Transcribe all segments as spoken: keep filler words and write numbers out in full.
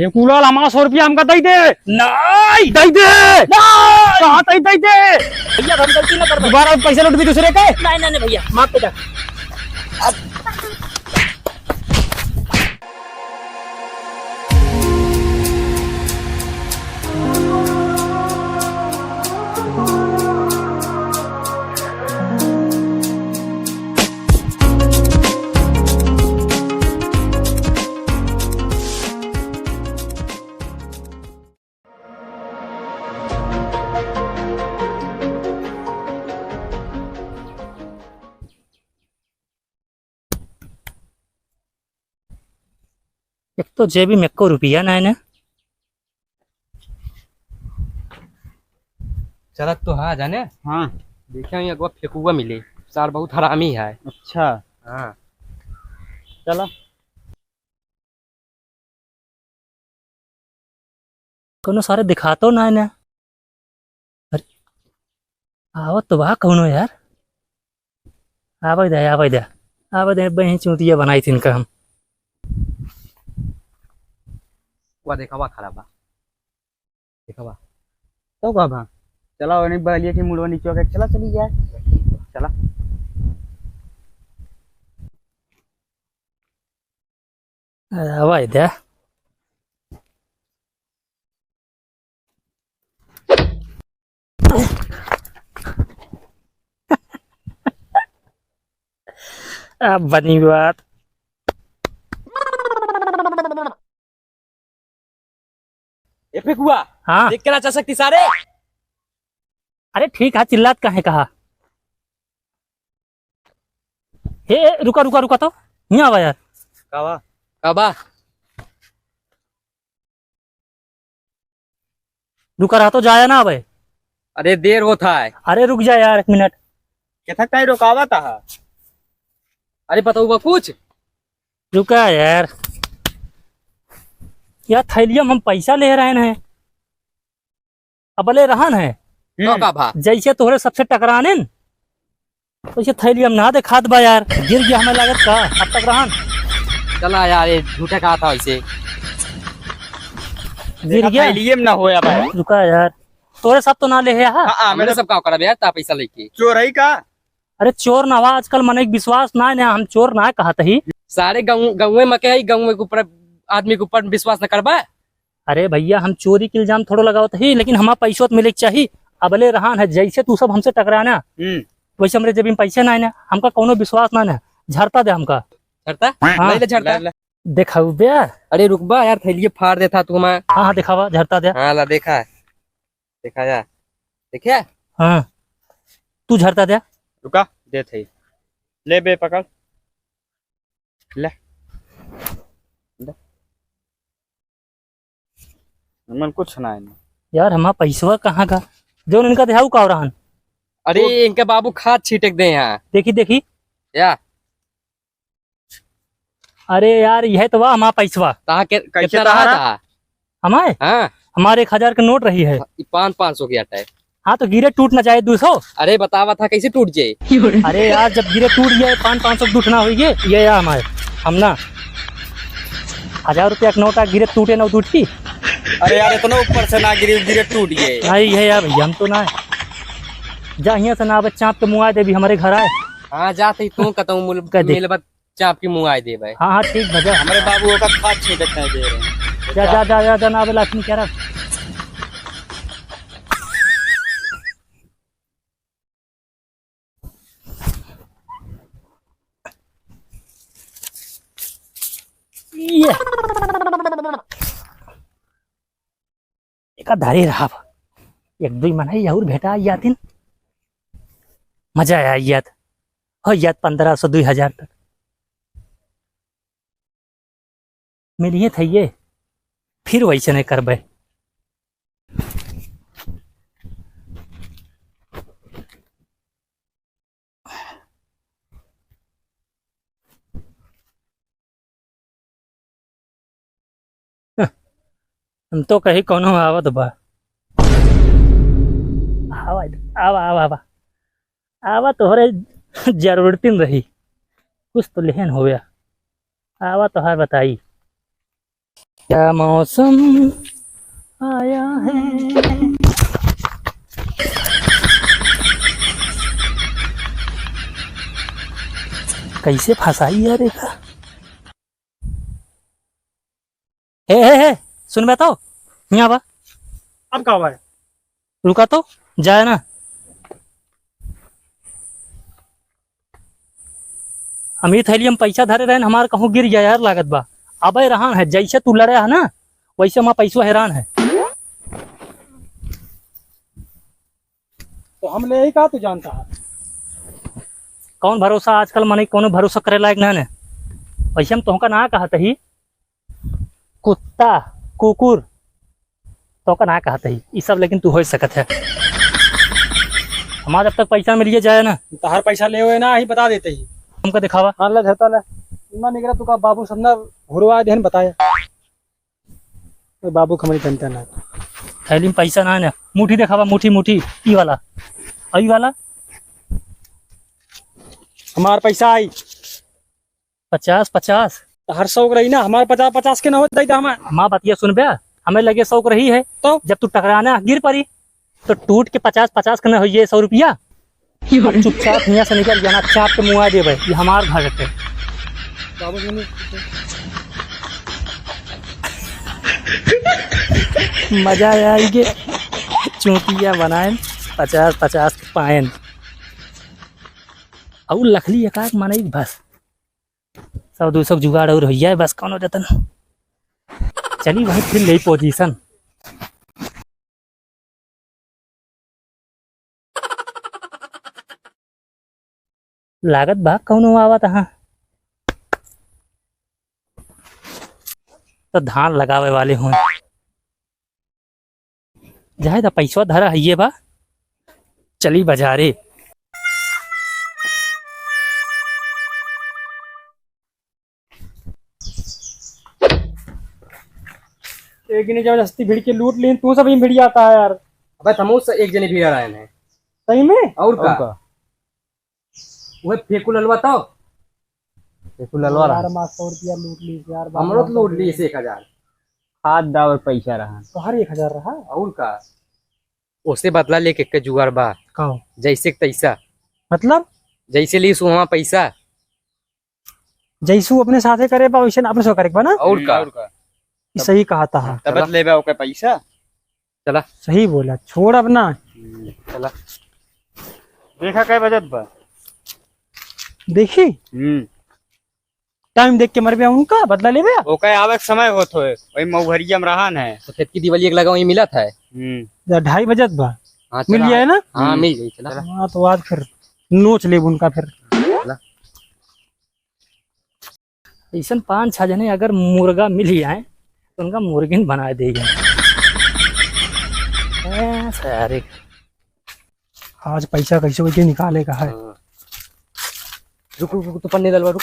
ये कुलाल, हमारा सौ रुपया हमका दे दे। नहीं। दे दे। नहीं। कहाँ दे, दे दे? भैया, हम गलती ना करबे। दोबारा पैसा लूट भी दूसरे के? नहीं, नहीं, नहीं भैया, माफ कर दे। एक तो जेबी में एको रुपया नाहीं ना। चलत तो हाँ जाने। हाँ। देखे ही अगवा फेकुआ मिले, सार बहुत हरामी है। अच्छा। हाँ। चला। कौनो सारे दिखातो ना है ना। अरे, आवत तो बा कौनो यार। आवे दे, आवे दे, आवे दे, बहिन चूतिया बनाई थी इनका हम। वा देखा, वा खड़ा बा। देखा बा। तो का बा? चला, ओने बलिया के मुड़वा नीचे के चला, चली जाए। चला। आवा इधर। अब बनी बात। ए फेकुआ, हाँ। देख के ना चल सकती सारे। अरे ठीक है, चिल्लात काहे कहा? हे, हे, रुका, रुका, रुका तो। हियाँ आवा यार। कावा? काबा? रुका रहा तो जाया ना अबे। अरे देर होत है। अरे रुक जा यार एक मिनट। केथा काहे रोकावा था? अरे बताऊबा कुछ? रुका यार। यार थैलिया में हम पैसा ले रहन है। अबले रहन है। तो हम्म। का भा? जैसे तोहरे सबसे टकराने न, वैसे थैलिया में ना देखात बा यार। गिर गया हमें लागत का, अब तक रहन। चला यार, ये झूठे कहा था वैसे। गिर गया? थैलिये में ना होया भाई। रुका यार, तोहरे सब तो ना ले है, हाँ? हाँ, हाँ, हमरे मतलब सब का करब यार, ता पैसा लेके। चोरई का? अरे चोर ना हुआ, आजकल मनई के विश्वास ना है, ना हम चोर ना कहत ही। सारे गाँव, गाँवे में के है, गाँवे के ऊपर, आदमी के ऊपर विश्वास न करबा। अरे भैया, हम चोरी के इल्जाम थोड़ो लगावत ही, लेकिन हमार पैसो तो मिले के चाही। अबले रहन है, जैसे तू सब हमसे टकराना, हम्म। वैसे हमरे जेबी में पैसे ना है ना, हमका कौनो विश्वास ना है, झरता दे हमका। झरता? हाँ। ले ले झरता। ले, ले। देखाऊ बे। अरे रुकबा यार, थैलिये फाड़ देता तू हमार। हाँ, हाँ, देखावा, झरता दे। हाँ, ला देखा। देखा जा। देखिया? हाँ। तू झरता दे। रुका, देत है। ले बे, पकड़। ले। ले। हमन कुछ ना है। यार, हमार पैसवा कहाँ का? जो इनका देहाऊ का रहन? अरे, वो इनके बाबू खाद छींटे के दे यहाँ। देखी, देखी। या। अरे यार, यह तो बा हमार पैसवा। तहा के, कैसे कितना रहा तहारा? था? हमारे? हाँ। हमारे एक हजार के नोट रही है। ई पाँच, पाँच सौ के अटा है। हाँ, तो गिरे टूट ना जाए दो सौ। अरे, बतावा था कैसे टूट जाए? अरे यार, जब गिरे टूट जाए, पाँच, पाँच सौ के दुठना होइए, ये या हमारे, हम ना। हजार रुपया के नोट आ, गिरे टूटे ना टूटी। अरे यार, इतना ऊपर से ना गिरे, गिरे टूट गए। नहीं, ये यार भैया, हम तो ना है। जा हियाँ से ना आवे, चाँप के मुँह आए देवी, हमारे घर आए। हाँ, जाते ही तू कतहूँ मुल-, कह दे। मिलबत चाप के मुँह आए देबे। हाँ, हाँ, ठीक बा, जा। हमरे बाबू ओकर खाद छींटत नहीं दे रहे। जा, जा, जा, जा, जा, ना आवे लाठी में क्या रहा? ये। एका धरे रहब। एक दुई मनई अउर भेटा जातिन। मजा आ जात। हो जात पन्द्रह सौ, दुई हजार तक। मिलिए थइये, फिर वैसे नहीं करबे। हम तो कही कौनो आवत बा। आवा, आवा, आवा, आवा। आवा, तोहरे जरूरतिन रही। कुछ तो लेहन होया। आवा, तोहार बताई। क्या मौसम आया है। कैसे फंसाई यार एका। हे, हे, हे, सुन बे तो, हियाँ बा। अब का बा? रुका तो, जाए ना। हम ई थैली में पैसा धरे रहेन, हमार कहूँ गिर गया यार, लागत बा। अबे रहन है, जैसे तू लड़े है ना, वैसे हमार पैसवा हेरान है। तो हम ले ही का तू जानता है? कौन भरोसा, आजकल मनई कौनो भरोसा करे लायक ना ने। वैसे हम तोहका ना कहत ही, कुत्ता, कुकुर, तोहका ना कहत ही, ई सब लेकिन तू होइ सकत है। हमार जब तक पैसा मिलिए जाए ना। तहार पैसा ले हुए ना, ही बता देते ही। हमका दिखावा। हाँ, ले, धरता ले। इमा निकला तू का बाबू सब ना हुरवा देहन बताया। ए बाबू, हमरी जनता ना। थैली में पैसा ना है ना। मुट्ठी देखावा, मुट्ठी, मुट्ठी। ई वाला। आ, ई वाला। हमार पैसा आई। पचास, पचास। तो हर शौक रही ना, हमार पचास, पचास के ना हो जाई तो हमार। हमार बतिया सुन बे, हमें लगे शौक रही है। तो? जब तू टकराना गिर पड़ी, तो टूट के पचास, पचास के ना होइए, सौ रुपया। अब चुपचाप हियाँ से निकल जाना, चाप के मुआ देबे, ये हमार घर है। बाबू जी ने मजा आया, आई के चूतिया बनाएन, पचास पचास के पाएन। अउ लखली एकाक मनई बस, सौ दू सौ जुगाड़ और होइया है बस, कौनो जतन। चली वहीं फिर ले पोजीशन। लागत बा कौनो आवत, हाँ। तो धान लगावे वाले हों। जाए दा, पैसवा धरा हइये बा, चली बजारे। एक जने जबरदस्ती भिड़ के लूट लीन, तू सब ही भिड़ जाता है यार। अबे तमो से एक जने भिड़ आए हैं। सही में? और का? और का? वह फेकू ललवा तो। फेकू ललवा रहा। यार, माँ सौ रुपया लूट ली यार, हमरो तो लूट ली एक हजार। खाद दा और पैसा रहा। तोहर एक हजार रहा? और का? ओसे बदला लेके के जुगाड़ बा। का? जैसे के तैसा। मतलब? जैसे ली सुहवा पैसा। जैसू अपने साथे करे बा, वैसे अपने से करे के बा ना? और का? और का? ई सही कहा था। तब लेबे ओके पैसा। चला। सही बोला, छोड़ अब ना। हम्म, चला। देखा कै बजत बा? देखी? हम्म। टाइम देख के मरबे उनका, बदला लेबे? ओके आवे के समय होत होए, वही मऊभरिया में रहन है। तो खेत की दिवाली एक लगा वहीं मिलत है। हम्म। या ढाई बजत बा। हाँ, मिल चला। जाए ना? हाँ, हम्म। मिल जाए, चला। हाँ, तो आज फिर नोच लेब उनका फिर। चला। अइसन पाँच छह जने अगर मुर्गा मिल जाए, तो उनका मुर्गिन बनाए देइहैं। ए, सारे। आज पैसा कैसे वैसे निकाले का है। हाँ। रुक, रुक, रुक, तो पन्ने ललवा, रुक।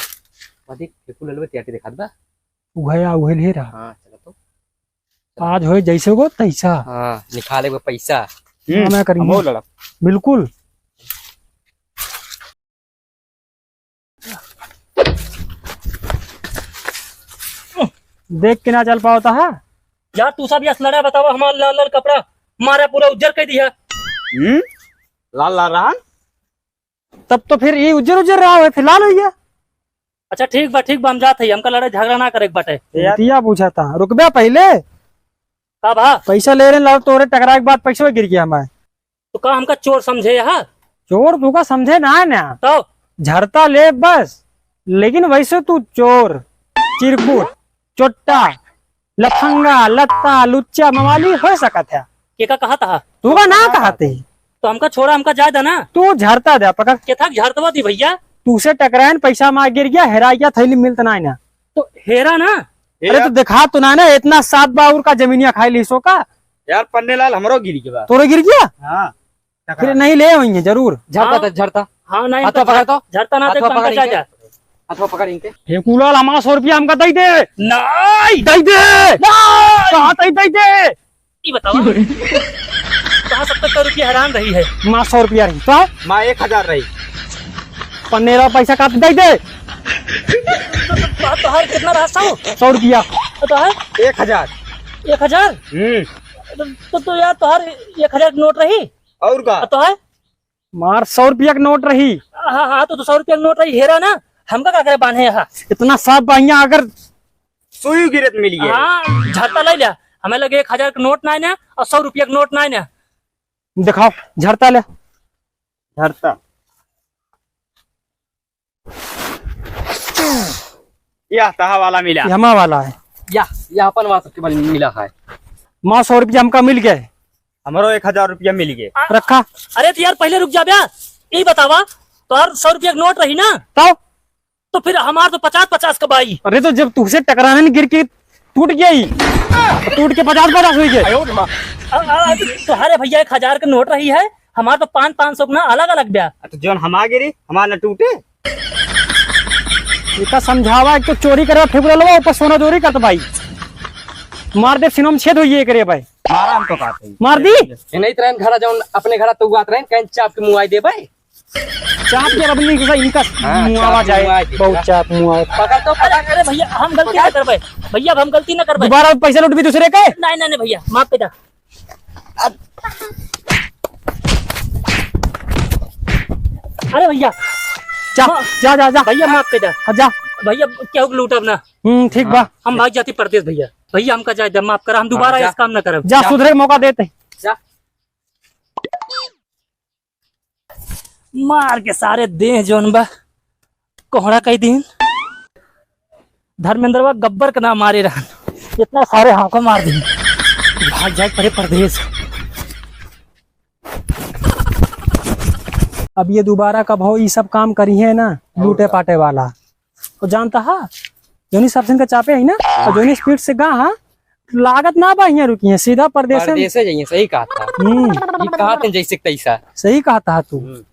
वहाँ देख, फेकू ललवा त्याटी दिखात बा। उहे आ, उहे ले रहा। हाँ, चला तो। आज होए जैसे को तैसा। हाँ, निकाले को पैसा। हम्म, ना करेंगे। हमहू लड़ब। बिल्कुल। देख के ना चल पावता है। यार, तू सब यस लड़ा बतावा, हमार लाल लाल कपड़ा मारा पूरा उज्जर कर दिया। हम्म? लाल लाल रहन? तब तो फिर ये उज्जर उज्जर रहा है, फिर लाल हो गया। अच्छा, ठीक बा, ठीक बा, हम जात हई, हमका लड़ाई झगड़ा ना करे के बाटे। दिया पूछा था, रुकबे पहले। का भा? पैसा ले रहे लाल, तोरे टकराए के बाद पैसा गिर गया हमारे। तो का हमका चोर समझे यहाँ? चोर तू का समझे ना है ना। तो? झरता ले बस, लेकिन वैसे तू चोर, चिरकुट, चोट्टा, लफंगा, लत्ता, लुच्चा, मवाली हो सकत है। के का कहा था? तू का ना कहा थे। तो हमका छोड़ा, हमका जाए दा ना। तू झरता दे, पकड़। के था झरतवा दी भैया? तू से टकरायन, पैसा मार गिर गया, हेरा गया, थैली मिलत ना है ना। तो हेरा ना। अरे तो दिखा तो ना, ना, इतना सात बाउर का जमीनिया खाई ली सो का? यार पन्ने लाल, हमरो गिर गया। तोरे गिर गया? हाँ। फिर नहीं ले होइहैं जरूर। झरता हाँ। तो झरता। हाँ, नहीं, हाथवा तो पकड़ तो। झरता ना, हाथवा देख, पकड़ पंकज इनके। चाचा। हाथवा पकड़ इनके। फेकू लाल, हमारा सौ रुपया हमका दे दे। नहीं। दे दे। नहीं। कहाँ दे, दे दे? ई बतावा। कहाँ सत्तर रुपया हेरान रही है? माँ सौ रुपया रही। तो? माँ एक हजार रही। पन्ने लाल पैसा काट दे दे। तो, तो, तोहार कितना रहा? सौ? सौ रुपया। तो तोहार? एक हजार। एक हजार? हम्म। तो, तो, तो यार, तोहार एक हजार के नोट रही। और का? तो तोहार? मार, सौ रुपया के नोट रही। हाँ, हाँ, तो, तो सौ रुपया के नोट रही, हेरा ना, हमका का करे बान्हे हा? इतना साफ बहिया अगर सुई गिरत मिल गया। हाँ, झरता ले लिया, हमें लगे एक हजार के नोट ना है ना, और सौ रुपया के नोट ना है ना। दिखाओ, झरता ले। झरता। यह तहा वाला मिला। ये हमा वाला है। या, या अपन वाला सबके बल मिला है। माँ, सौ रुपया हमका मिल गए। हमरो एक हजार रुपया मिल गए। रखा। अरे तो यार, पहले रुक जा बे। ई बतावा, तोहार सौ रुपया के नोट रही ना? तो? तो फिर हमार तो पचास पचास का बाई। अरे तो जब तुहसे टकराने में गिर के टूट गया ही, टूट के पचास पचास हुई गए। अ, अ, तोहरे भैया एक हजार के नोट रही है, हमार तो पाँच पाँच सौ के ना अलग अलग ब्या। तो जौन हमार गिरी, हमार न टूटे। इतना समझावा, एक तो चोरी करवा फेंक रहा, ऊपर सोना चोरी करत भाई। मार दे, सीनों में छेद होइए एकरे भाई। मारा हम तो बात है। मार दी। ये नहीं तरह घरा जौन अपने घरा तो हुआ तरह कहीं चाप के मुआई दे भाई। चाप के अब नहीं, इनका हाँ, मुआवा चाप जाए। मुआवा जाए। बहुत चाप मुआवा। पकड़ तो, अरे, पकड़। अरे भैया, हम गलती ना करबे। भैया, अब हम गलती ना करबे। दोबारा पैसा लूट भी दूसरे के? नहीं, नहीं, नहीं भैया, माफ कर दे। अरे भैया। जा, हाँ। जा, जा, जा। भैया, माफ कर दे। हाँ, जा। भैया, केहू के लूटब ना। हम्म, ठीक बा। हम भाग जाती परदेस भैया। भैया, हमका जाए दे, माफ करा, हम दोबारा हाँ, जा। इस काम ना करब। जा, जा। सुधरे के मौका देते। जा। मार के सारे देह जौन बा, कोहड़ा कई दिन। धर्मेंद्रवा गब्बर के ना मारे रहन, इतना सारे हमको मार दी। भाग जाए परे परदेस। अब ये दोबारा कब हो, ई सब काम करी है ना, लूटे पाटे वाला। तो जानता हा, जोनी सब का चापे है ना, और जोनी स्पीड से गा हा, लागत ना बा हियाँ रुकी है, सीधा परदेसे में। परदेसे जाइए, सही कहा था। हम्म। ये कहा थे जैसे तैसा। सही कहा था तू। हम्म।